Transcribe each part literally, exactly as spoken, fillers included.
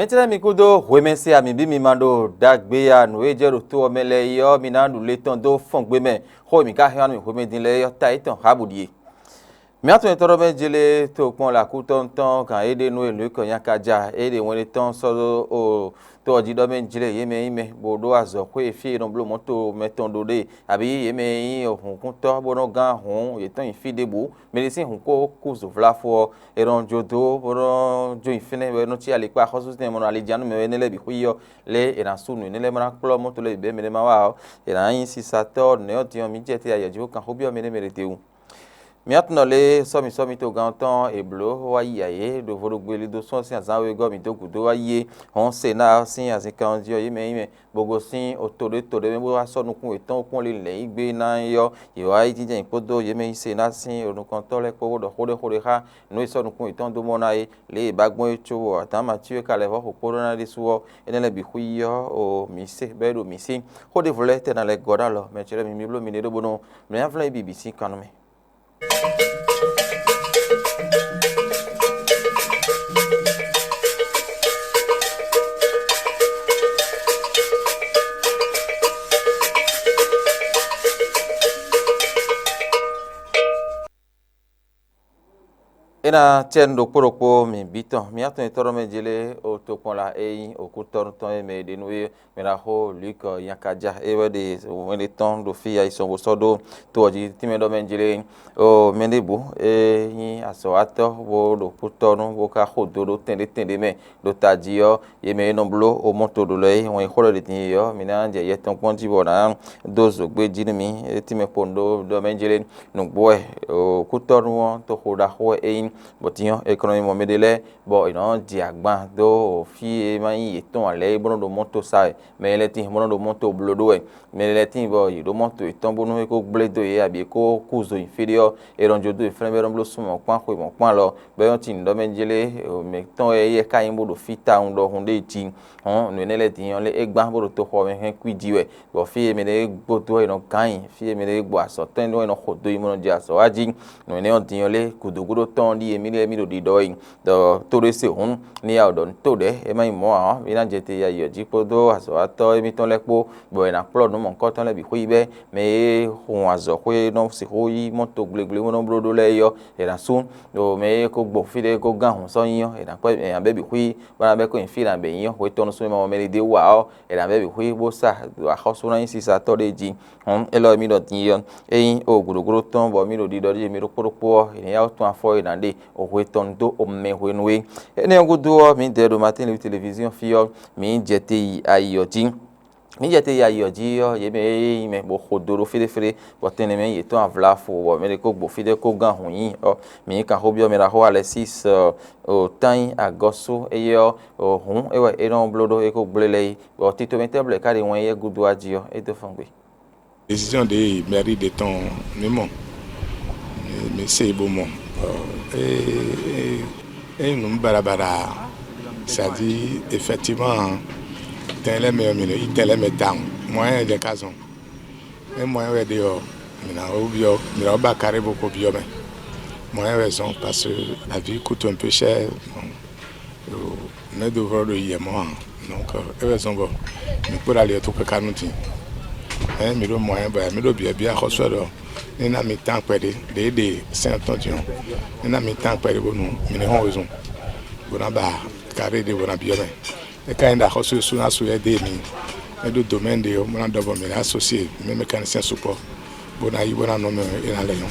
Mɛtɛ́ lɛ́ɛ mi kúdó hwemɛ se a mǐ bí mi ma ɖo ɖagbe ya nǔ e jɛ ɖo to ɔ́ mɛ lɛ́ɛ é ɔ́, mi ná ɖu le tɔn dó fɔn gbe mɛ. Xó e mǐ ka hɛn wá nú mǐ hwemɛ din lɛ́ɛ é ɔ́, ta yětɔn há bǔ ɖíe. Mǐ atɔn e tɔ́ ɖɔ mɛ jlé tokpɔn le akútɔ́ tɔn gǎn é ɖe nú e Lwǐkɔ nyaka ja é ɖe wɛn tɔn sɔ́ ɖó o to ɔ́ jí ɖɔ mɛ jlé yě mɛ nyí mɛ bó ɖó azɔ̌ xwé fí e è nɔ bló mɔ̌to mɛ tɔn ɖó ɖe, abǐ yě mɛ nyí hǔnkúntɔ́ bó nɔ́ gán hǔn yětɔn nyi fí ɖěbǔ. Mɛ ɖé sín hǔn ko kú zǒvláfo ɔ́, è nɔ jó dó bó nɔ́ jó nyi fínɛ́ bɔ é nɔ́ cí alikpá axɔ́súzɛ́n e mɔ nɔ ali jan nú mɛ wɛ énɛ́ lɛ́ɛ bǐ xwí ɔ́, lě è nǎ sú nǔ énɛ́ lɛ́ɛ bó ná kplɔ́ mɔ̌to lɛ́ɛ bǐ bɛ́ mɛ ɖé ma wa ɔ́, è nǎ nyí sisatɔ́ nɛ̌ ɔ́ din ɔ́, mǐ jɛ te ayǐ ɔ́ jí bó kan xó byɔ́ mɛ énɛ́ mɛ ɖě tewun. Mǐ atɔ́ nɔ lé sɔ́mi sɔ́mi togán ɔ́ tɔn è blǒ wá yi ayě ɖo vodúngbe lídó sɔ́ sín azǎn wegɔ́ mǐ dó gǔdo wá yi é. Hɔn Senáa sín azinkan ɔ́ jí ɔ́, yě mɛ nyí mɛ bó gosín oto ɖé to ɖé mɛ bó wá sɔ́ nukún yětɔn kpɔ́n lě lɛ̌nyígbé ná é ɔ́, yě wá yi jínjɔ́n ayǐ kpódó yě mɛ nyí Senáa sín nukɔntɔ́ lɛ́ɛ kpó bó ɖɔ xó ɖé xó ɖé xá nǔ e sɔ́ nukún yětɔn dó mɔ ná é. Lě e è ba gbɔn é cóbɔ adǎn Matíwe ka lɛ́ vɔ́ xo kpódó ná ɖésú ɔ́, énɛ́ lɛ́ɛ bǐ xwí ɔ́, o mǐ se bɔ é ɖo mǐ sí. Xó ɖěvo lɛ́ɛ tɛ́ ná lɛ́ gɔ́ ɖó alɔ mɛ ce lɛ́ɛ mi mì bló mi ɖe ɖó bónú mǐ ná vlɛ́n yí bǐ bǐ sín kan nú mì. É ná cɛ nu ɖokpó ɖokpó mǐ bǐ tɔn. Mǐ atɔn e tɔ́ ɖɔ mɛ jlé o tokpɔn la é nyí òkútɔ́nu tɔn e mɛ e ɖe nú é mɛ ɖaxó Luke Yakaja é wɛ ɖe wɛn ɖé tɔn ɖo fí ya yi sɔn bó sɔ́ ɖó to ɔ́ jí tínmɛ ɖɔ mɛ jlé o mɛ ɖěbǔ e nyí azɔ̌watɔ́ bó ɖo kútɔ́nu bó ka xo do ɖó tɛn ɖé tɛn ɖé mɛ ɖo tají ɔ́, yě mɛ e nɔ bló o mɔto ɖo lɛ́ɛ é, wɛn xó ɖɔ ɖě din é ɔ́, mǐ ná jɛ yɛ tɔn kpɔ́n jí bɔ nǎ dó zǒgbé jí nú mì. É tínmɛ kpowun ɖó ɖɔ mɛ jlé nǔgbó wɛ, kútɔ́nu ɔ́ toxo ɖaxó wɛ é nyí, bɔ din ɔ́, è kɔn nɔ nyi mɔ mɛ ɖé lɛ́ɛ bɔ è nɔ ji agban dó fí e ma nyí yětɔn ǎ lɛ́ɛ é bó nɔ́ ɖo mɔto sa wɛ. Mɛ lɛ́ɛ tíin bó nɔ́ ɖo mɔto bló ɖó wɛ. Mɛ lɛ́ɛ tíin bɔ yě ɖó mɔto yětɔn bónú é kó gblé dó yě abǐ é kó kú zo nyi fí ɖé ɔ́, è nɔ jó dó yě flɛ́n bɔ é nɔ bló súnmɔ̌ kpán xwe mɔ̌ kpán lɔ, bɔ é nɔ cí nǔɖɔmɛ jlé mɛtɔn wɛ éyɛ́ ka nyí bó ɖo fí tawun ɖɔhun ɖé jí. Hɔn nǔ énɛ́ lɛ́ɛ din ɔ́ lé é gbán bó ɖo toxɔ mɛ hɛn kwí jí wɛ, bɔ fí e mɛ ɖé gbó dó ɔ́ è nɔ gán nyi, fí e mɛ ɖé gbɔ azɔ̌ tɔn ɔ́ è nɔ xo dó yi bó nɔ jɛ azɔ̌ wá jí. Nǔ énɛ́ ɔ́ din ɔ́ lé gǔdo gúdo tɔn ɔ́ ɖíe mì ɖe mì ɖo ɖiɖɔ wɛ. Ɖɔ tó ɖé se hǔn ní ya ɖɔ nǔ to ɖɛ̌ é má nyí mɔ̌ ǎ ɔ́, mì ná jɛ te yi ayǐ ɔ́ jí kpódó azɔ̌watɔ́ émítɔn lɛ́ɛ kpó, bɔ è nǎ kplɔ́ nǔ mɔ̌hunkɔtɔn lɛ́ɛ bǐ xwé yi bɛ́. Mɛ e hun azɔ̌xwé nɔ sixú yí mɔto gblégblé bó nɔ́ bló ɖó lɛ́ɛ é ɔ́, è nǎ sú. Ɖo mɛ e ko gbɔ fí ɖé ko gán hun sɔ́ nyí ɔ́, è nǎ kpɛ́ è nǎ bɛ́ bǐ xwí bó ná bɛ́ kó nyi fí è nǎ bɛ́ nyí ɔ́, hwetɔ́nu sú mɛ ma mɔ mɛ ɖé ɖé wú ǎ ɔ́, è nǎ bɛ́ bǐ xwí bó sa ɖo axɔ́sú ná nyí sisatɔ́ ɖé jí. Hɔn élɔ́ e mì ɖɔ din ɔ́, ényí o gǔɖógúɖó tɔn bɔ mì ɖo ɖiɖɔ ɖíe mì ɖokpó ɖokpó ɔ́, è nǎ yá tún afɔ e nǎ ɖe o hwe tɔn dó o mɛ hwenu é. Énɛ́ ɔ́ gúdo ɔ́, mǐdɛɛ ɖo Martin Luther Télévision fí ɔ́, mǐ jɛ te yi ayi ɔ́ jí. Mǐ jɛ te yi ayi ɔ́ jí ɔ́, yě mɛ e nyí mɛ bó xo do ɖó fíɖéfíɖé, bɔ tɛnmɛ mɛ nyí yětɔn avlá fo, bɔ mɛ ɖé kó gbɔ fí ɖé kó gán hǔn nyi ɔ́, mǐ yí kan xó byɔ́ mɛ ɖaxó Alɛsísi o tán nyí agɔ́sú éyɛ́ ɔ́, o hǔn é wɛ é nɔ bló ɖó é kó gblé lɛ́ɛ yi, bɔ tito mɛ tɛ́ blɛ̌ ká ɖi wɛn éyɛ́ gúdo wá jí ɔ́, é dó fɔn gbe. Décision ɖě e mairie ɖe tɔn mǐ mɔ, mǐ se bó mɔ. Ɔ, é é é nyí nǔ baɖabaɖa, c'est-à-dire effectivement, tɛn lɛ́ɛ mɛ ɔ́, mǐ nɔ yi tɛn lɛ́ɛ mɛ tawun. Moyen ɖé ka zɔn. É moyen wɛ ɖe ɔ́, mǐ ná wó byɔ́, mǐ ná wó ba carré bó ko byɔ́ mɛ. Moyen wɛ zɔn parce que la vie coûte un peu cher. Bon, mɛ do vɔ ɖo yɛ mɔ ǎ. Donc, é wɛ zɔn bɔ mǐ kpó ɖo ali ɔ́ tó káká nú din. Ɛ mǐ ɖo moyen bɔ mǐ ɖo byɔ̌byɔ́ axɔ́sú wɛ ɖɔ ní ná mi tán kpɛɖé ɖě ɖe sɛ́n tɔn din ɔ́, ní ná mi tán kpɛɖé bónú mǐ ní hɔn wezun bó ná ba carré ɖé bó ná byɔ́ mɛ. É ka nyí ɖɔ axɔ́sú e sú ná sú wɛ dó e mi. É ɖó domaine ɖé ɔ́, bó ná ɖɔ bɔ mǐ ná associé mɛ mécanicien sukpɔ́ bó ná yí bó ná nɔ mɛ é ná lɛ́ nyɔ́.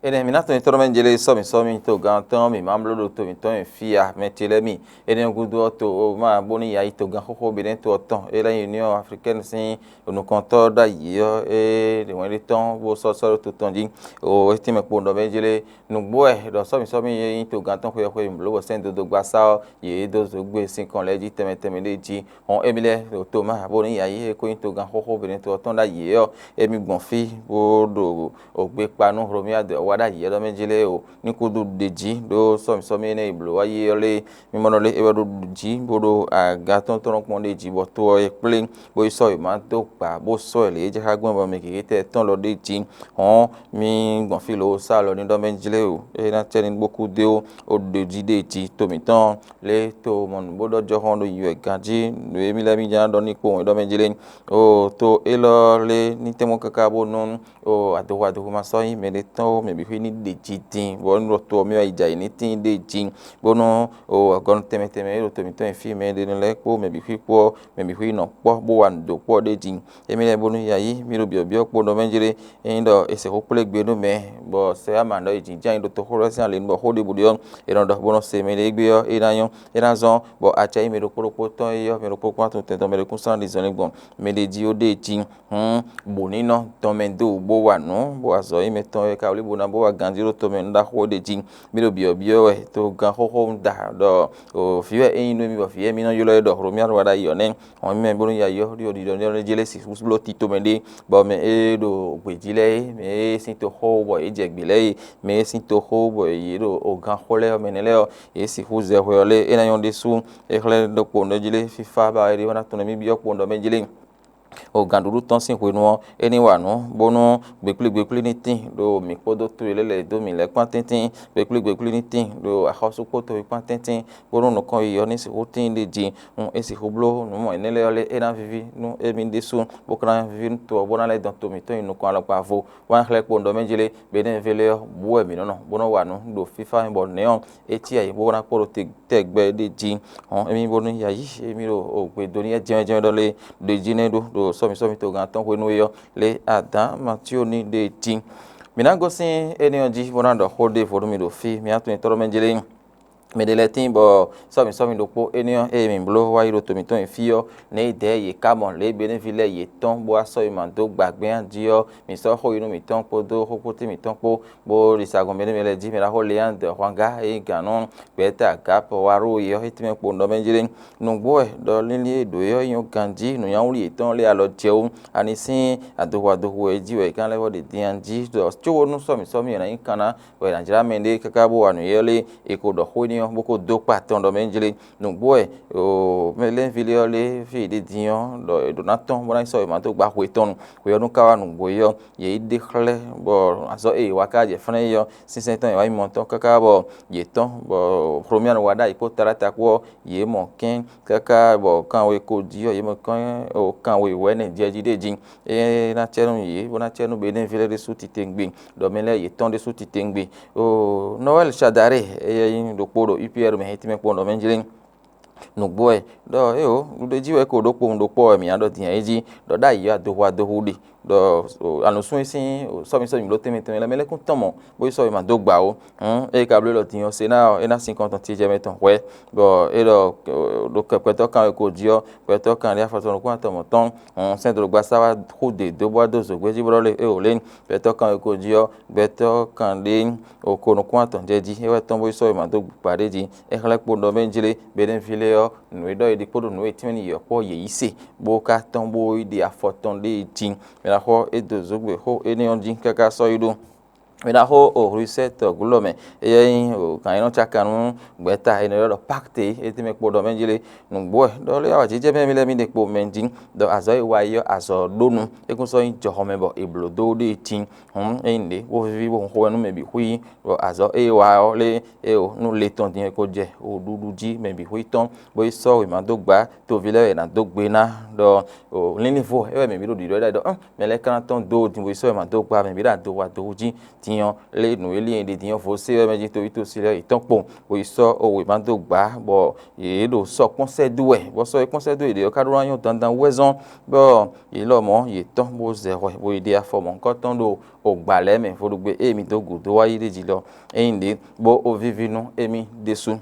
Énɛ́ mǐ ná tɔn nyitɔ́ mɛ jélé sɔ́ mǐ sɔ́ mì togán tɔn mǐ má bló ɖo to mǐtɔn e fí a mɛ ce lɛ́ɛ mi. Énɛ́ gúdo ɔ́, to ó má bónú ya yi togán xóxó Benin to ɔ́ tɔn é lɛ́ nyí Union Africaine sín nukɔntɔ́ ɖ'ayǐ ɔ́, é ɖe wɛn ɖé tɔn bó sɔ́ sɔ́ ɖó to tɔn jí. O é tínmɛ kpo ɖɔ mɛ jélé nǔgbó wɛ ɖɔ sɔ́ mǐ sɔ́ mì e nyí togán tɔn xweyɔ́xwe mǐ bló bɔ sɛ́n dodó gbasá ɔ́, yě dó zǒgbé sinkɔn lɛ́ɛ jí tɛnmɛ tɛnmɛ ɖé jí. Hɔn émí lɛ́ɛ ɖo tomɛ abo ní yǎyí e ko nyí togán xóxó Benin to ɔ́ tɔn ɖ'ayǐ é ɔ́, émí gbɔn fí bó ɖo ògbé kpa nú Hlomia dɔ̌ wa ɖ'ayǐ ɔ́ ɖɔ mɛ jí lé o, ní kúdú ɖe jí ɖó sɔ́mǐsɔ́mí énɛ́ e blǒ wá yi ɔ́ lé, mimɔnɔ lé é wɛ ɖo ɖu jí bó ɖo aga tɔn tɔn kpɔ́n ɖ'é jí, bɔ to ɔ́ é kplé, bó yi sɔ́ wěma dó gbǎ bó sɔ́ ɛ lě é jɛ xá gbɔn bɔ mɛ gěgé tɛ tɔn lɔ ɖ'é jí. Hɔn mì gbɔn fí lǒ sá alɔ ní ɖɔ mɛ jí lé o, é ná cɛ ní bó kú dó ó ɖo jí ɖ'é jí to mǐtɔn lé to mɔ nǔ bó ɖɔ jɔxɔn ɖo yi wɛ ganjí nǔ e mì lɛ́ɛ mì ján ɖɔ ní kpowun é ɖɔ mɛ jí lé. O to élɔ́ lé ní tɛ́nmɔ káká bónú o adoxo adoxo ma sɔ́ nyí mɛ ɖé tɔn ó, mɛ bǐ xwí ní ɖe jí dín, bɔ nú ɖɔ to ɔ́ mì wá yi jɛ ayǐ ní tín ɖ'é jí, bónú o agɔnu tɛnmɛ tɛnmɛ e ɖo to mǐtɔn nyi fí mɛ ɖé lɛ́ɛ kpó mɛ bǐ xwí kpó ɔ́, mɛ bǐ xwí nɔ kpɔ́ bó wa nǔ dó kpɔ́ ɖ'é jí. Émí lɛ́ɛ bónú ya yí mì ɖo byɔ̌byɔ́ kpo ɖɔ mɛ jlé, ényí ɖɔ è sixú kplé gbe nú mɛ, bɔ sɛ wá ma ɖɔ è jǐján nyi ɖo toxó lɛ́ɛ sín ali nú bɔ xó ɖěbǔ ɖe ɔ́, è nɔ ɖɔ bó nɔ́ se mɛ ɖé gbé ɔ́, é ná nyɔ́, é ná zɔ́n, bɔ acɛ nyí mɛ ɖokpó ɖokpó tɔn é ɔ́, mɛ ɖokpó kpán tɔn tɛn tɔn mɛ ɖokún sán ɖi zɔnlin gbɔn mɛ ɖé jí ó ɖ'é jí. Hǔn bǒ ní nɔ dɔn mɛ dó bó wa nǔ, bó azɔ̌ e mɛtɔn e ka wlí bó ná bó wá ganjí ɖo tomɛ nú ɖaxó ɖé jí. Mì ɖo byɔ̌byɔ́ wɛ, to gán xóxó da ɖɔ vǐ wɛ é nyí nú mì bɔ vǐ e mì nɔ ylɔ́ é ɖɔ Hlomia ɖo wa ɖ'ayǐ ɔ́ nɛ́. Hɔn mì mɛ bónú ya yɔ ɖiɖɔ ɖiɖɔ ɖiɖɔ jɛ lɛ́ sixú bló tito mɛ ɖé, bɔ mɛ e ɖo gbějí lɛ́ɛ é, mɛ e sín toxó bɔ yě jɛ gbě lɛ́ɛ é, mɛ e sín toxó bɔ yě ɖo ogán xó lɛ́ɛ ɔ́, mɛ nɛ́ lɛ́ɛ ɔ́, yě sixú zɛ hwɛ ɔ́ lé é ná nyɔ́ ɖésú. É xlɛ́ ɖo kpowun ɖɔ jí lé, fífá ba é ɖe wɛ ná tunwun mì byɔ́ kpowun ɖɔ mɛ jí lé. O gǎnɖuɖu tɔn sín hwenu ɔ́, é ní wa nǔ, bónú gběkplí gběkplí ní tín ɖo mǐ kpódó to e lɛ́ lɛ̌ dó mǐ lɛ́ɛ kpán tɛ́ntin, gběkplí gběkplí ní tín ɖo axɔ́sú kpó towe kpán tɛ́ntin, bónú nǔkɔn yíyí ɔ́ ní sixú tíin ɖ'é jí. Nú é sixú bló nǔ mɔ énɛ́ lɛ́ɛ ɔ́ lé, é ná víví nú émí ɖésú, bó ka ná víví nú to ɔ́, bó ná lɛ́ dɔn to mǐtɔn nyi nukɔn alɔkpa vo, bó ná xlɛ́ kpowun ɖɔ mɛ jí lé, Benɛ́ɛvlé ɔ́, bǔ wɛ mǐ nɔ́ nɔ, bó nɔ́ wa nǔ ɖo fífá mɛ bɔ nɛ̌ ɔ́, é cí ayǐ bó ná kpo ɖo te tɛgbɛ ɖé jí. Hɔn émí bónú ya yí émí ɖo gbe dó n'i jɛ́nwɛ́jɛ́nwɛ́ ɖɔ lé ɖo jí nɛ́ ɖó ɖo sɔ́mǐ sɔ́mǐ togán tɔn hwenu é ɔ́ lé Adǎn Matíoni ɖe jí. Mǐ ná gosín énɛ́ ɔ́ jí bó ná ɖɔ xó ɖěvo nú mì ɖo fí, mǐ ná tunwun nyitɔ́ ɖɔ mɛ jlé. Mɛ ɖé lɛ́ɛ tíin bɔ sɔ́mǐ sɔ́mǐ ɖokpó énɛ́ ɔ́, ée mǐ bló wá yi ɖo to mǐtɔn nyi fí ɔ́, nɛ̌ yi dɛ̌ yě ká mɔ lě e Benɛ́vi lɛ́ɛ yě tɔ́n bó wá sɔ́ yi ma dó gbǎgbɛ́n jí ɔ́, mǐ sɔ́ xó yi nú mǐtɔn kpódó xókpótín mǐtɔn kpó, bó ɖi sagun mɛ nú mɛ lɛ́ɛ jí. Mɛ ɖaxó Leandre Hwanga e nyí gǎn nú gbɛ̌ta Gap Waro é ɔ́, é tɛ́nmɛ kpo ɖɔ mɛ jlé. Nǔgbó wɛ ɖɔ línlín e ɖǒ é ɔ́ nyɔ́ ganjí, nǔnywɛ́wlí yětɔn lé alɔ jɛ wú. Ani sín adohu adohu e jí wɛ é gán lɛ́ vɔ ɖe din a jí ɖɔ có bónú sɔ́mǐ sɔ́mǐ è nǎ nyí kan ná wɛ è nǎ jlá mɛ ɖé káká bó wa nǔ éyɛ́ lé, è ko ɖɔ xó énɛ́ ɔ́ bó ko dó kpa tɔn ɖɔ mɛ jlé. Nǔgbó wɛ mɛ lɛ́nví lé ɔ́ lé fí è ɖe din ɔ́ ɖɔ è ɖǒ ná tɔ́n bó ná yi sɔ́ wěma dó gbá hwe tɔn nu. Hwe ɔ́ nú ka wá nǔgbó é ɔ́, yě yi ɖe xlɛ́ bɔ azɔ̌ e è wa ká jɛ flɛ́n é ɔ́, sínsɛ́n tɔn è wá nyí mɔ tɔn káká bɔ yě tɔ́n, bɔ Xlomíanu wá ɖ'ayǐ kpó Taláta kpó ɔ́, yě mɔ kɛ́n káká bɔ kanwe ko jí ɔ́, yě mɔ kɛ́n kanwe wɛ̌nɛ jɛ jí ɖé jí. É ná cɛ nú yě, bó ná cɛ nú Benɛ́ví lɛ́ɛ ɖésú titewungbe, ɖɔ mɛ lɛ́ɛ yětɔn ɖésú titewungbe. Nɔwɛ́li Sadarée, éyɛ́ nyí ɖokpó ɖo U P R mɛ hɛn tɛ́nmɛ kpɔ́n ɖɔ mɛ jlé. Nǔgbó wɛ ɖɔ éeǒ, ɖuɖéjí wɛ ko ɖó kpowun ɖokpó wɛ mǐ ná ɖɔ din ɛ jí, ɖɔ ɖ'ayǐ adohu adohu ɖe, ɖɔ anǔsún e sín sɔ́mi sɔ́mi bló tɛnmɛ tɛnmɛ lɛ́ɛ mɛ lɛ́kún tɔn mɔ̌, bó yi sɔ́mi ma dó gbǎ ó. Hǔn ée ka bló ɖɔ din ɔ́ se ná ɔ́, é ná sin kɔn tɔn ce jɛ mɛ tɔn hwɛ̌, bɔ é ɖɔ ɖo kɛkpɛtɔ́ kanwekó jí ɔ́, gbɛtɔ́ kanɖé afɔtɔn nukún atɔn mɔ̌ tɔn, hǔn sɛ́ndrogbasá wá xú dě dó bó wá dó zǒgbé jí bó ɖɔ lé éeǒ lé, gbɛtɔ́ kanwekó jí ɔ́, gbɛtɔ́ kanɖé oko nukún atɔn jɛ jí, é wɛ tɔn bó yi sɔ́mi ma dó gbǎ ɖé jí. É xlɛ́ kpo ɖɔ mɛ jlé Benɛ́ví lɛ́ɛ ɔ́, nǔ e ɖɔ è ɖi kpódó nǔ e tɛ́nmɛ n'i yɔ kpɔ́ yě yí se, bó ka tɔ́n bó yi ɖe afɔ tɔn ɖé jí. Mɛ ná xɔ é dó zǒgbé xó énɛ́ ɔ́ jí káká sɔ́ yi ɖó. Mɛ ná xɔ o Hlwisɛ́ tɔgǔlɔ mɛ, éyɛ́ nyí o gǎn e nɔ cáka nú gbɛ̌ta è nɔ ylɔ́ ɖɔ Pákte é tɛ́nmɛ kpo ɖɔ mɛ jlé. Nǔgbó wɛ ɖɔ lé awǎjijɛ mɛ mi lɛ́ɛ mi ɖe kpo mɛ jí, ɖɔ azɔ̌ e wa yi ɔ́, azɔ̌ ɖó nu, é kún sɔ́ nyí jɔhɔn mɛ bɔ è blǒ dó ɖé jí. Hǔn ényí ɖě bó víví bó hun xó wɛ nú mɛ bǐ xwí, bɔ azɔ̌ e wa ɔ́ lé éeǒ, nú le tɔn din e ko jɛ o ɖuɖu jí mɛ bǐ xwí tɔn, bó yi sɔ́ wěma dó gbǎ, toví lɛ́ɛ wɛ è nǎ dó gbe ná ɖɔ o línlínvo é wɛ mǐ bǐ ɖo ɖiɖɔ ɖ'ayǐ ɖɔ mɛ lɛ́ɛ ka ná tɔ́n dó din bó yi sɔ́ wěma dó gbá mɛ bǐ ɖo adohu adohu jí. Din ɔ́ lé nǔ e lin è ɖe din ɔ́ vo sé wɛ mɛ jí toví tosi lɛ́ɛ yětɔn kpowun, bó yi sɔ́ o wěma dó gbǎ, bɔ yě ɖo sɔ́ kpɔ́n sɛ́ dó wɛ, bɔ sɔ́ e kpɔ́n sɛ́ dó yě ɖe ɔ́ ka ɖó ná nyɔ́ dandan wú wɛ zɔ́n, bɔ yě lɔmɔ̌ yě tɔ́n bó zɛ hwɛ bó yi ɖe afɔ mɔ̌hunkɔtɔn ɖo o gbǎ lɛ́ɛ mɛ vodúgbe ée mi dó gǔdo wá yi ɖ'é jí lɔ. Ényí ɖě bó o víví nú émí ɖésú.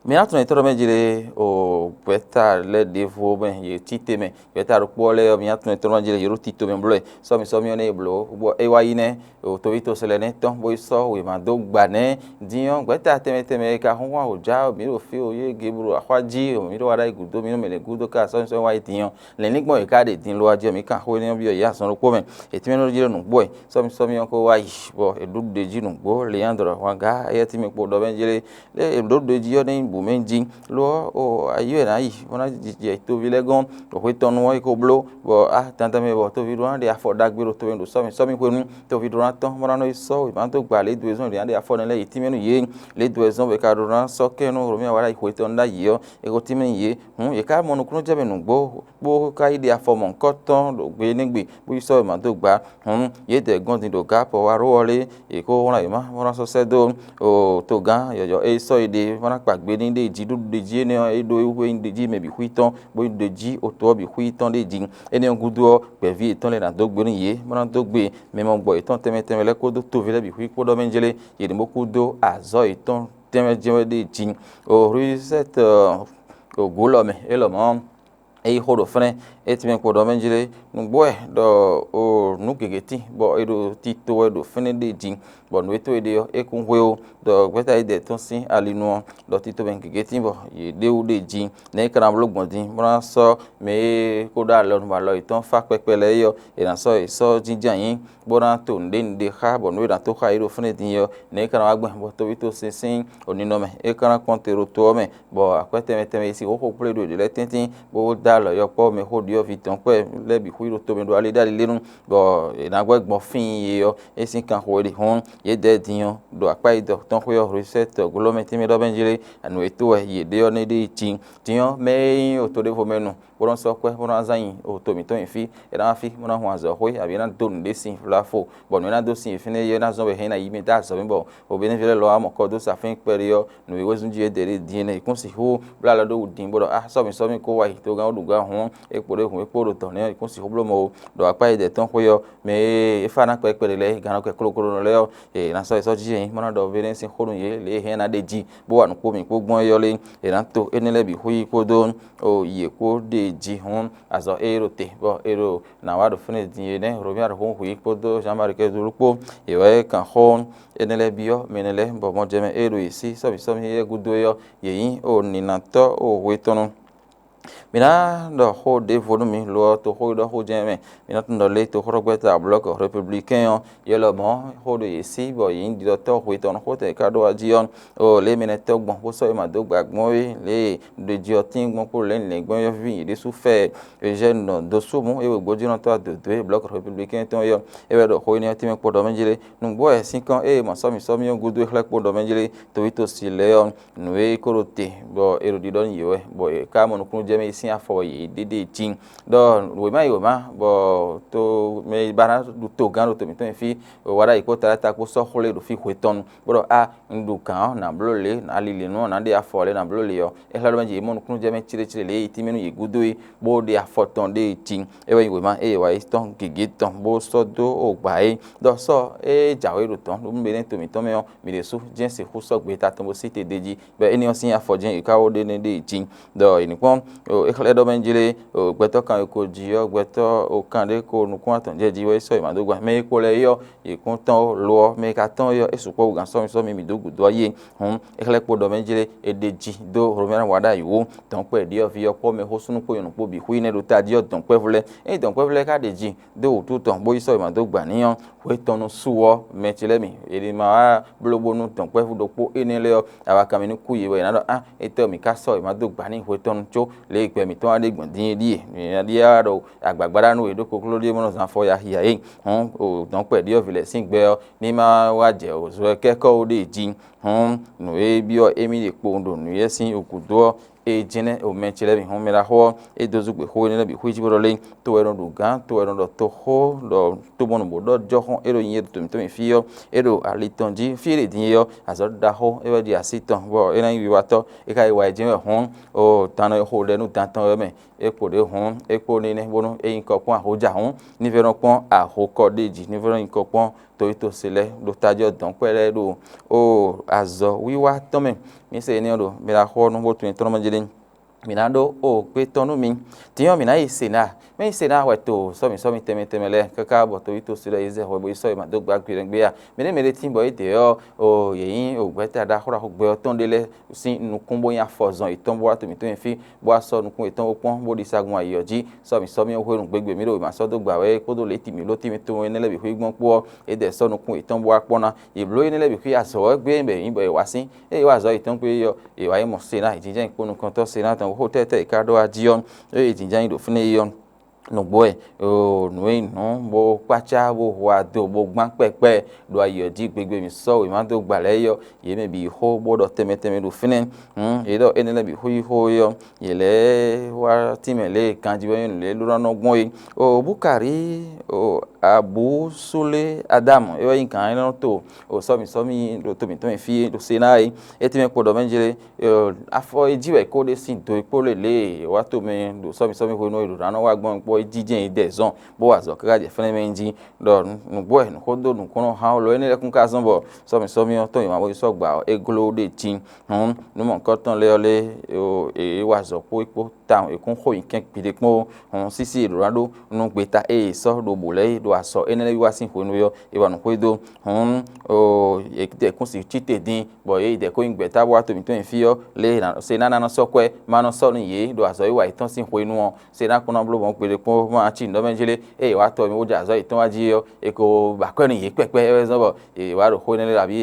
Mi ná tunwun etɔ́ mɛ jlé o gbɛ̌ta lɛ́ɛ ɖěvo mɛ yě cí te mɛ. Gbɛ̌ta ɖokpó lɛ́ɛ ɔ́, mi ná tunwun etɔ́ mɛ jlé yě ɖo tito mɛ bló ɛ. Sɔ́mi sɔ́mi ɔ́ nɛ́ blǒ bɔ é wá yi nɛ́ o toví tosɛlɛ nɛ́ tɔn bó yi sɔ́ wěma dó gba nɛ́. Din ɔ́, gbɛ̌ta tɛnmɛ tɛnmɛ e ka húnhún ahǒjá mǐ ɖo fí o yé Geblu axwá jí o mǐ ɖo wá ɖ'ayǐ gǔdo mǐ ɖo mɛ lě gúdo ká sɔ́mi sɔ́mi wá yi din ɔ́, lɛ̌nlín gbɔn è ka ɖe din lo ɔ́ jí ɔ́, mǐ kan xó énɛ́ ɔ́ byɔ́ yě azɔn ɖokpó mɛ. È tɛ́nmɛ nɔ jlé nǔgbó ɛ sɔ́mi sɔ́mi ɔ́ ko wá yi bɔ è ɖu ɖě jí nǔgbó Leandro ahwangá éyɛ́ tínmɛ kpo ɖɔ mɛ jlé. Lě è ɖǒ ɖě jí ɔ́ ní bǔ mɛ jí lo ɔ́ o ayǐ wɛ nǎ yi bó ná jijɛ toví lɛ́ɛ gɔ́n ɖo xwé tɔn nu ɔ́ yi ko bló bɔ á dandan mɛ bɔ toví ɖó ná ɖe afɔ ɖagbe ɖo tomɛ ɖo sɔ́mi sɔ́mi hwenu toví ɖó ná tɔn bó ná nɔ yi sɔ́ wěma dó gba lě dó e zɔ́n ɖě ná ɖe afɔ nɛ́ lɛ́ɛ yi tínmɛ nú yě. Lě dó e zɔ́n bɔ è ka ɖó ná sɔ́ kɛ́n nú Romia wá ɖo yi xwé tɔn ɖ'ayǐ ɔ́ è ko tínmɛ nú yě. Hǔn yě ká mɔ nukúnnú jɛ mɛ nǔgbó bó ka yi ɖe afɔ mɔ̌hunkɔtɔn ɖo gbe énɛ́ gbe bó yi sɔ́ wěma dó gba. Hǔn yědɛɛ gɔ́n din ɖo Gǎpɔ wá ɖó ɔ́ lé, yě kó wlán yě má bó ná sɔ́ sɛ́ dó o togán yɔ̌yɔ́ e sɔ́ yě ɖe bó ná kpa gbe n'i ɖe jí ɖó ɖe jí énɛ́ ɔ́, é ɖó é hú é nyí ɖe jí mɛ bǐ xwí tɔn, bó nyí ɖe jí oto ɔ́ bǐ xwí tɔn ɖe jí. Énɛ́ ɔ́ gúdo ɔ́, gbɛ̌ví yětɔn lɛ́ɛ ná dó gbe nú yě, bó ná dó gbe mɛ mɔ gbɔ yětɔn tɛnmɛ tɛnmɛ lɛ́ɛ kpódó toví lɛ́ɛ bǐ xwí kpó ɖɔ mɛ jlé, yě ní bó kú dó azɔ̌ yětɔn tɛnmɛ jɛ́n wɛ ɖe jí. O Hlwísɛ́t o gǔ lɔ mɛ, é lɔmɔ̌ é yi xo ɖo fɛ́nɛ́, é tɛnmɛ kpo ɖɔ mɛ jlé nǔgbó wɛ ɖɔ o nǔ gěgé tín bɔ è ɖo tito wɛ ɖo fɛ́nɛ́ ɖe jí, bɔ nǔ e tó è ɖe ɔ́, é kún hwé ó, ɖɔ gbɛ́ta yídɛ tɔn sín ali nu ɔ́, ɖɔ tito mɛ gěgé tín bɔ yě ɖe wú ɖe jí. Nɛ̌ é ka ná bló gbɔn din bó ná sɔ́ mɛ e ko ɖó alɔ nú alɔ yětɔn fá kpɛkpɛ lɛ́ɛ é ɔ́, è nǎ sɔ́ yě sɔ́ jínjɔ́n ayǐ, bó ná to nǔɖé nǔɖé xá, bɔ nǔ e è nǎ tó xá yě ɖo fɛ́nɛ́ din é ɔ́, nɛ̌ é ka ná wá gbɛn bɔ tóví tó sínsín o ninɔmɛ é ka ná kpɔ́n te ɖo to ɔ́ mɛ, bɔ akwɛ́ tɛnmɛ tɛnmɛ e sín xóxó kplé ɖo yě lɛ́ɛ tɛ́ntin, bó dó alɔ yɔkpɔ́ mɛxó ɖyɔ̌vǐ dɔ̌nkpɛ lɛ́ɛ bǐ xwí ɖo tomɛ ɖo ali ɖó ali lé nu, bɔ è nǎ gbɛ́ gbɔn fíin yě ɔ́, é sín kanxo e ɖi hɔ́n yědɛɛ din ɔ́, ɖo akpá e dɔ tɔn xwé ɔ́, Hlwísɛ́t glɔ́mɛ tɛnmɛ ɖɔ mɛ jlé, nǔ e tó wɛ yě ɖe ɔ́ nɛ́ ɖe yi tin. Din ɔ́, mɛ e nyí oto ɖěvo mɛ nu, bó nɔ́ sɔ́ kwɛ́, bó nɔ́ zán nyi oto mǐtɔn nyi fí, è nǎ wá fí, bó ná hun azɔ̌ xwé, abǐ é ná dó nǔɖé sin vlafo, bɔ nǔ e ná dó sin fínɛ́ é ná zɔ́n bɔ è hɛn ná yi mɛ dó azɔ̌ mɛ bɔ Obeníví lɛ́ɛ lɔ wá mɔ kɔ dó sa fɛ́n kpɛɖé ɔ́, nǔ e wezun jí é ɖe ɖe din é nɛ́ è kún sixú bló alɔ ɖó wǔ din bó ɖɔ: "Á, sɔ́ mì, sɔ́ mì, kó wá yi togán ó ɖu gǎn hǔn, é kpo ɖé hǔn é kpo ɖo dɔ̌n nɛ́ è kún sixú bló mɔ ó." Ɖɔ akpá e dɛ tɔn xwé ɔ́, mɛ e é fá ná kpɛɖé kpɛɖé lɛ́ɛ, gannɔkɛ klokloɖɔ lɛ́ɛ ɔ́, è nǎ sɔ́ yě sɔ́ jí yě nyí, bó ná ɖɔ Obeníví sín xó nú yě, lě e é hɛn ná ɖe jí, bó wa nǔ kpó mǐ kpó gbɔn é ɔ́ lé, è nǎ to énɛ́ lɛ́ɛ bǐ xwí kpódó yě kpó ɖe jí hǔn azɔ̌ e é ɖo te, bɔ è ɖo nǎ wá ɖo fínɛ́ din é nɛ́ Hlomia ɖo xó hwǐ kpódó Jean-Marie Kɛzulu kpó, yě wɛ kan xó énɛ́ lɛ́ɛ byɔ́ mɛ énɛ́ lɛ́ɛ, bɔ mɔjɛmɛ e ɖo yě sí sɔ́mǐ sɔ́mǐ éyɛ́ gúdo é ɔ́, yě nyí o nǐnatɔ́ o hwe tɔn nu. Mǐ ná ɖɔ xó ɖěvo nú mi lo ɔ́, toxó e ɖɔ xó jɛ́n mɛ. Mǐ ná tunwun ɖɔ lě toxóɖɔgbɛ́ta Blɔ̌k Republicain ɔ́, yɛ lɔmɔ̌ xó ɖo yě sí bɔ yě nyí ɖiɖɔtɔ́ hwe tɔn nú xó tɛn e ka ɖó wá jí ɔ́, o lě mɛ nɛ́ tɔ́ gbɔn bó sɔ́ yě ma dó gba gbɔn é, lě e ɖo jí ɔ́ tín gbɔn kpó lɛ̌nlɛ̌n gbɔn yɔ́ví yě ɖésú fɛ Eugène dó súmú é wegbojónɔtɔ́ adǒdó e Blɔ̌k Republicain tɔn é ɔ́, é wɛ ɖɔ xó énɛ́ ɔ́ tɛ́nmɛ kpo ɖɔ mɛ jlé. Nǔgbó wɛ sín kɔn ée mɔ sɔ́mi sɔ́mi ɔ́ gúdo é xlɛ́ kpo ɖɔ mɛ jlé, towítosi lɛ́ɛ ɔ́, nǔ e ko ɖo te bɔ è ɖo ɖiɖɔ nú yě wɛ, bɔ è ka mɔ nukúnnú jɛ mɛ yi sín afɔ wɛ yě ɖe ɖe jí. Ɖɔ wěma yi wěma, bɔ to mɛ e ba ná ɖu togán ɖo to mǐtɔn nyi fí, wá ɖ'ayǐ kpó taɖáta kpó sɔ́ xwlé ɖo fí hwe tɔn nu, bó ɖɔ á, un ɖu gǎn ɔ́, nǎ bló lě, nǎ lilǐ nú ɔ́, nǎ ɖe afɔ lě, nǎ bló lě ɔ́, é xlɛ́ ɖɔ mɛ jɛ yě mɔ nukúnnú jɛ mɛ cíɖécíɖé lě e yi tínmɛ nú yě gúdo é, bó ɖe afɔ tɔn ɖe jí. É wɛ nyí wěma e è wa yi tɔn gěgé tɔn bó sɔ́ dó o gbǎ é. Ɖɔ sɔ́ é jǎwe ɖo tɔn ɖó nú mɛ énɛ́ to mǐtɔn mɛ ɔ́, mǐ ɖésú jɛ́n sixú sɔ́ gbeta tɔn bó sí te d'é jí, bɔ énɛ́ ɔ́ sín afɔ jɛ́n è ká wó ɖe nɛ́ ɖe jí. Ɖɔ è ní kpɔ́n, é xlɛ́ ɖɔ mɛ jlé, gbɛtɔ́ kan e ko jí ɔ́, gbɛtɔ́ o kan ɖé ko nukún atɔn jɛ jí wɛ é sɔ́ è ma dó gba. Mɛ e kpo lɛ́ɛ é ɔ́, è kún tɔ́n ó, lo ɔ́, mɛ e ka tɔ́n é ɔ́, é sukpɔ́ wú gǎn sɔ́mi sɔ́mi mǐ dó gǔdo ɔ́ yí. Hǔn é xlɛ́ kpo ɖɔ mɛ jlé, è ɖe jí dó Hlomɛ wá ɖ'ayǐ wú. Dɔ̌nkpɛ ɖyɔ̌vǐ ɔ́ kpó mɛxó súnnu kpó nyɔ̌nu kpó bǐ xwí nɛ́ ɖo tají ɔ́, dɔ̌nkpɛvú lɛ́ɛ. Ényí dɔ̌nkpɛvú lɛ́ɛ ka ɖe jí dó wǔtu tɔn bó yi sɔ́ è ma dó gba n'i ɔ́, hwe tɔn nú su ɔ́, mɛ ce lɛ́ɛ mi, è nǐ ma wá bló bónú dɔ̌nkpɛvú ɖokpó énɛ́ lɛ́ɛ ɔ́, awakanmɛ ní kú yě wɛ è nǎ ɖɔ á, étɛ́ mǐ ka sɔ́ è ma dó gba n'i hwe tɔn nu có lě e gbɛ mǐtɔn wá ɖe gbɔn din é ɖíe. Mǐ ná ɖíe wá ɖo agbǎgbá ɖa nú è ɖó kokló ɖíe bó nɔ́ zán afɔ ya hiya é. Hɔn o dɔ̌nkpɛ ɖyɔ̌vǐ lɛ́ɛ sín gbɛ ɔ́, ní ma wá jɛ wǒzo ɛ kɛ́kɔ́ ó ɖe jí. Hɔn nǔ e byɔ́ émí ɖe kpowun ɖo nǔnywɛ́ sín wǔ gúdo ɔ́, E jɛ́n nɛ́ o mɛ ce lɛ́ɛ bǐ hɔn mɛ ɖaxó ɔ́, é dó zú gbe xó énɛ́ lɛ́ɛ bǐ xwíjí bó ɖɔ lé, to wɛ nɔ ɖo gǎn, to wɛ nɔ ɖɔ toxó, ɖɔ tó bɔnu bó ɖɔ jɔxɔn é ɖo nyi é ɖo tɔmǐtɔ́ mì fí ɔ́, é ɖo ali tɔn jí, fí é ɖe din é ɔ́, azɔ̌ ɖaxó é wɛ ɖi así tɔn, bɔ é ná nyí wiwatɔ́, é ka yi wa ɛ jɛ́n wɛ hɔn, o dan nɔ e xo ɖɛ nú dan tɔn wɛ mɛ, é kpo ɖě hɔn, é kpo nɛ́nɛ́ bónú é nyí kɔ kpɔ́n ahǒja hɔn, ní vɛ́ nɔ kpɔ́n ahokɔ ɖé jí, ní vɛ́ nɔ nyí kɔ kpɔ́n toyíto se lɛ́ɛ ɖo tají ɔ́ dɔ̌nkpɛ́ lɛ́ɛ ɖo o azɔ̌ wiwa tɔn mɛ. Mǐ se énɛ́ ɔ́ ɖo mɛ ɖaxó ɔ́ nú bó tunwun tɔn nɔ mɛ jlé. Mǐ ná ɖó o gbé tɔn nú mi. Din ɔ́, mǐ ná yi Sena. Mɛ yi Sena wɛ to sɔ́mǐ sɔ́mǐ tɛnmɛ tɛnmɛ lɛ́ɛ káká bɔ toyíto se lɛ́ɛ yi zɛ hwɛ bó yi sɔ́ yi ma dó gbá gbe ɖɛ̌ gbé a. Mɛɖé mɛɖé tín bɔ é dě ɔ́, o yě nyí o gbɛ̌ta ɖaxó ɖaxó gbɛ ɔ́ tɔn ɖé lɛ́ɛ sín nukún bó nyí afɔzɔn yětɔn bó wá to mǐtɔn nyi fí, bó wá sɔ́ nukún yětɔn bó kpɔ́n bó ɖi sagun ayǐ ɔ́ jí. Sɔ́mǐ sɔ́mǐ ɔ́ hwenu gbégbé mǐ ɖo wěma sɔ́ dó gbǎ wɛ é kpódó lě tǐmǐ ló tínmí tɔn énɛ́ lɛ́ɛ bǐ xwí gbɔn kpó ɔ́, é dɛ sɔ́ nukún yětɔn bó wá kpɔ́n ná. Yě bló énɛ́ lɛ́ɛ bǐ xwí azɔ̌ wɛ gbé bɔ é nyí bɔ è wá sín. Ée é wá azɔ̌ yětɔn kpé ɔ́, è wǎ yi mɔ Sena, jínjɔ́n kpó nukɔntɔ́ Sena tɔn xó tɛ́tɛ́ è ká ɖó wá jí ɔ́, ée jínjɔ́n nyi ɖo fínɛ́ é ɔ́, nǔgbó wɛ, nǔ e nyí nǔ bó kpácá bó hu ado bó gbán kpɛkpɛ ɖo ayǐ ɔ́ jí gbegbe mǐ sɔ́ wěma dó gbǎ lɛ́ɛ é ɔ́, yě mɛ bǐ xó bó ɖɔ tɛnmɛ tɛnmɛ ɖo fínɛ́. Hǔn yě ɖɔ énɛ́ lɛ́ɛ bǐ xó yí xó é ɔ́, yě lɛ́ wá tínmɛ lě e ganjí wɛ nyí nǔ lě ló ná nɔ gbɔn é. O Bukari, o Abu Sule Adamu, é wɛ nyí gǎn énɛ́ to o sɔ́mi sɔ́mi ɖo to mǐtɔn mɛ fí ɖo Sena é. É tínmɛ kpo ɖɔ mɛ jlé, afɔ e jí wɛ kó ɖe sín do e kpó lě lě e è wá tomɛ ɖo sɔ́mi sɔ́mi hwenu e è ɖǒ ná nɔ wá gbɔn kpɔ́ é jí jɛ́n è dɛ zɔn bó wa azɔ̌ káká jɛ fɛ́nɛ́ mɛ jí. Ɖɔ nǔgbó wɛ nǔxó dó nǔkúnnɔ hán lɔ énɛ́ lɛ́ɛ kún ka zɔ́n bɔ sɔ́mi sɔ́mi ɔ́ tɔn e ma bo yi sɔ́ gbǎ ɔ́, é gló ɖe jí. Hǔn nǔ mɔ̌hunkɔtɔn lɛ́ɛ ɔ́ lé è wa azɔ̌ kpó é kpó tawun è kún xo nyi kɛ́n gbeɖé kpó. Hǔn sísí è ɖǒ ná ɖó nú gbeta ée è sɔ́ ɖo bǒ lɛ́ɛ é ɖo azɔ̌ énɛ́ lɛ́ɛ wiwa sín hwenu é ɔ́, è wa nǔ xwedó. Hǔn è kún sixú cí te dín, bɔ yě yi dɛ̌ kó nyi gbɛ̌ta bó wá to mǐtɔn nyi fí ɔ́, lě e è nǎ se ná ná nɔ sɔ́ kwɛ́, ma nɔ sɔ́ nú yě ɖo azɔ̌ e wa yětɔn sín hwenu ɔ́, se ná kún ná bló mɔ̌ gbeɖé kpɔ́n ma cí nǔ ɖɔ mɛ jlé. Ée è wá tɔ mì bó jɛ azɔ̌ yětɔn wá jí é ɔ́, è ko ba akwɛ́ nú yě kpɛkpɛ é wɛ zɔ́n bɔ è wǎ ɖo xó énɛ́ lɛ́ɛ ɖo abǐ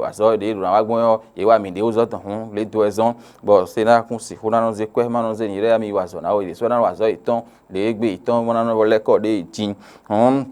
azɔ̌ ɖě ɖo ná wá gbɔn ɔ́, yě wá mǐ ɖě wú zɔ́ tɔn hǔn lě dó wɛ zɔ́n, bɔ se ná kún sixú ná nɔ zé kwɛ́ ma nɔ zé nyǐɖée ami yi wa azɔ̌ ná wɛ yě ɖésú ná wa azɔ̌ yětɔn ɖě e gbe yětɔn bó ná nɔ lɛ́ kɔ ɖě jí. Hǔn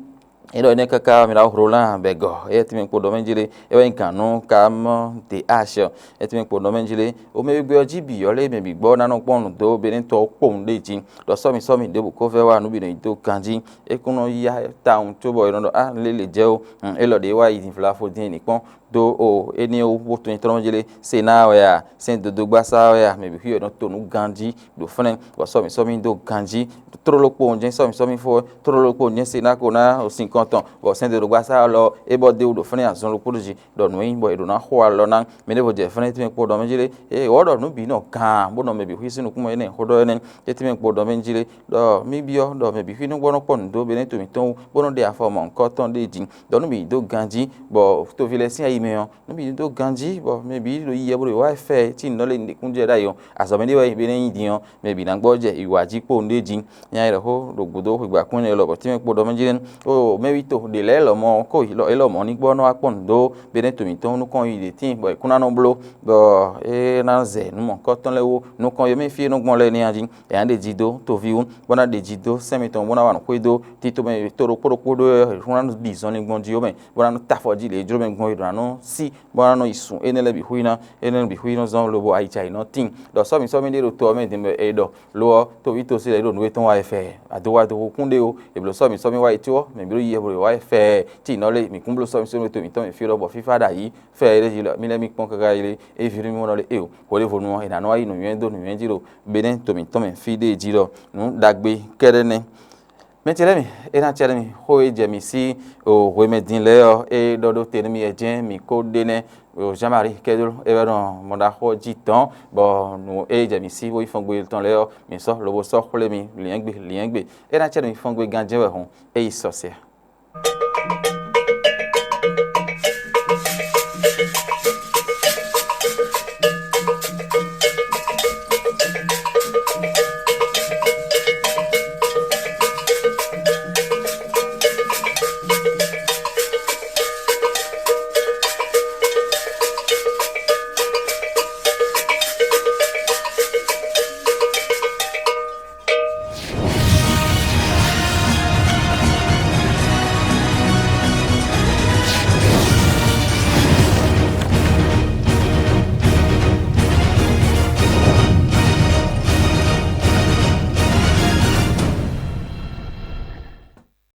é ɖɔ énɛ́ káká mǐ ná hlo lan bɛgɔ́, éyɛ́ tɛ́nmɛ kpo ɖɔ mɛ jlé, é wɛ nyí gǎn nú Kamɔ́ de Ash. Étɛ́nmɛ kpo ɖɔ mɛ jlé, o mɛ e gbé ɔ́ jí bǐ ɔ́ lé mɛ bǐ gbɔ ná nɔ kpɔ́n nǔ dó Benɛ́tɔ́ ɔ́ kpowun ɖé jí, ɖɔ sɔ́mi sɔ́mi ɖěbǔ ko vɛ́ wá nǔ bǐ nɔ nyi dó ganjí. É kún nɔ yá tawun cóbɔ è nɔ ɖɔ á lě lě jɛ ó. Hǔn é lɔ ɖě wá yi din vlavo dín è ní kpɔ́n dó o énɛ́ wú bó tunwun nyitɔ́ jlé. Se ná wɛ a, sɛ́n dodógbasá wɛ a, mɛ bǐ xwí wɛ nɔ to nǔ ganjí ɖo fɛ́nɛ, bɔ sɔ́mi sɔ́mi dó ganjí. Tlóló kpowun jɛ́n sɔ́mi sɔ́mi fó wɛ, tlóló kpowun jɛ́n se ná ko ná o sin kɔn tɔn, bɔ sɛ́n dodógbasá lɔ é bɔ dó wú ɖo fɛ́nɛ azɔn ɖokpó jí, ɖɔ nǔ e nyí bɔ è ɖǒ ná xo alɔ ná mɛ ɖěvo jɛ fɛ́nɛ́ tɛ́nmɛ kpó ɖɔ mɛ jlé. Ée wɔ ɖɔ nǔ bǐ nɔ gaan bó nɔ mɛ bǐ xwí sín nukúnmɛ énɛ́ xó ɖɔ énɛ́. Étɛ́nmɛ kpo ɖɔ mɛ jlé, ɖɔ mí byɔ́ ɖɔ mɛ bǐ xwí nú bó nɔ kpɔ́ nǔ dó Benɛ́to mǐtɔn wú, bó nɔ ɖe afɔ mɔ̌hunkɔtɔn ɖé jí, ɖɔ nú mǐ dó ganjí, bɔ toví lɛ́ɛ sín ayi mɛ ɔ́, nú mǐ dó ganjí, bɔ mɛ bǐ ɖo yiyɛ bó ɖo wá fɛ cí nǔ lé nǔɖé kún jɛ ɖ'ayǐ ɔ́, azɔ̌ mɛ ɖé wɛ nyí Benɛ́ nyi din ɔ́, mɛ bǐ ná gbɔ jɛ ìwà jí kpó nǔɖé jí. Nya e ɖɔ xó ɖo gǔdo xwegba kún nɛ́ lɔ bɔ tínmɛ kpo ɖɔ mɛ jí ɖe, o mɛwító ɖě lɛ́ɛ lɔmɔ̌ kó élɔ́ mɔ̌ ní gbɔ nɔ wá kpɔ́n nǔ dó Benɛ́to mǐtɔn nukɔn yi ɖě tíin bɔ è kún ná nɔ bló, bɔ é ná zɛ nǔ mɔ̌hunkɔtɔn lɛ́ɛ wú. Nukɔn yě mɛ fí e nɔ gbɔn lɛ́ɛ ní a jí, è nǎ ɖe jí dó toví wú, bó ná ɖe jí dó sɛ́n mitɔn bó ná wa nǔ xwedó tito mɛ to ɖokpó ɖokpó ɖó é hún ná ɖi zɔnlin gbɔn jí ó mɛ, bó ná nɔ ta afɔ jí lě e jló mɛ gbɔn é ɖo ná nɔ sí, bó ná nɔ yi sun énɛ́ lɛ́ɛ bǐ xwí ná. Énɛ́ bǐ xwí nɔ zɔn lobo ayica yi nɔ tíin, ɖɔ sɔ́mi sɔ́mi ɖé ɖo to ɔ́ mɛ din bɔ è ɖɔ lo ɔ́, toví tosí lɛ́ɛ ɖo nǔ e tɔn wa wɛ fɛ, ado wá do kún ɖé ó. È blǒ sɔ́mi sɔ́mi wá yi có ɔ́, mɛ bǐ ɖo yi yɛ bó ɖo wá yi fɛ. Tí nɔ lé mǐ kún bló sɔ́mi sɔ́mi to mǐtɔn mǐ fí lɔ bɔ fífá ɖo ayǐ fɛ é ɖé jí lɔ mí lɛ́ mí kpɔ́n káká yi lé é ví nú mí mɔ nɔ lé é o. Hweɖěvonu ɔ́, è nǎ nɔ wá yi nǔnywɛ́ dó nǔnywɛ́ jí ɖo Benɛ́ to mǐtɔn mɛ fí ɖé jí ɖɔ nǔ ɖagbe kɛ́ɖɛ́ nɛ́. Mɛ ce lɛ́ɛ mi, é ná cɛ nú mi, xó e jɛ mǐ sí o hwemɛ din lɛ́ɛ ɔ́, é ɖɔ ɖó te nú mi wɛ jɛ́n mǐ ko ɖe nɛ́. Jean-Marie Kɛdó é wɛ nɔ mɔɖaxó ɔ́ jí dɔ̌n, bɔ nǔ e jɛ mǐ sí bó yi fɔ́n gbe tɔn lɛ́ɛ ɔ́, mǐ sɔ́ lobo sɔ́ xwlé mi lyɛ̌ngbe lyɛ̌ngbe. É ná cɛ nú mi fɔ́n gbe ganjɛ́ wɛ hɔn, é yi sɔsɛ.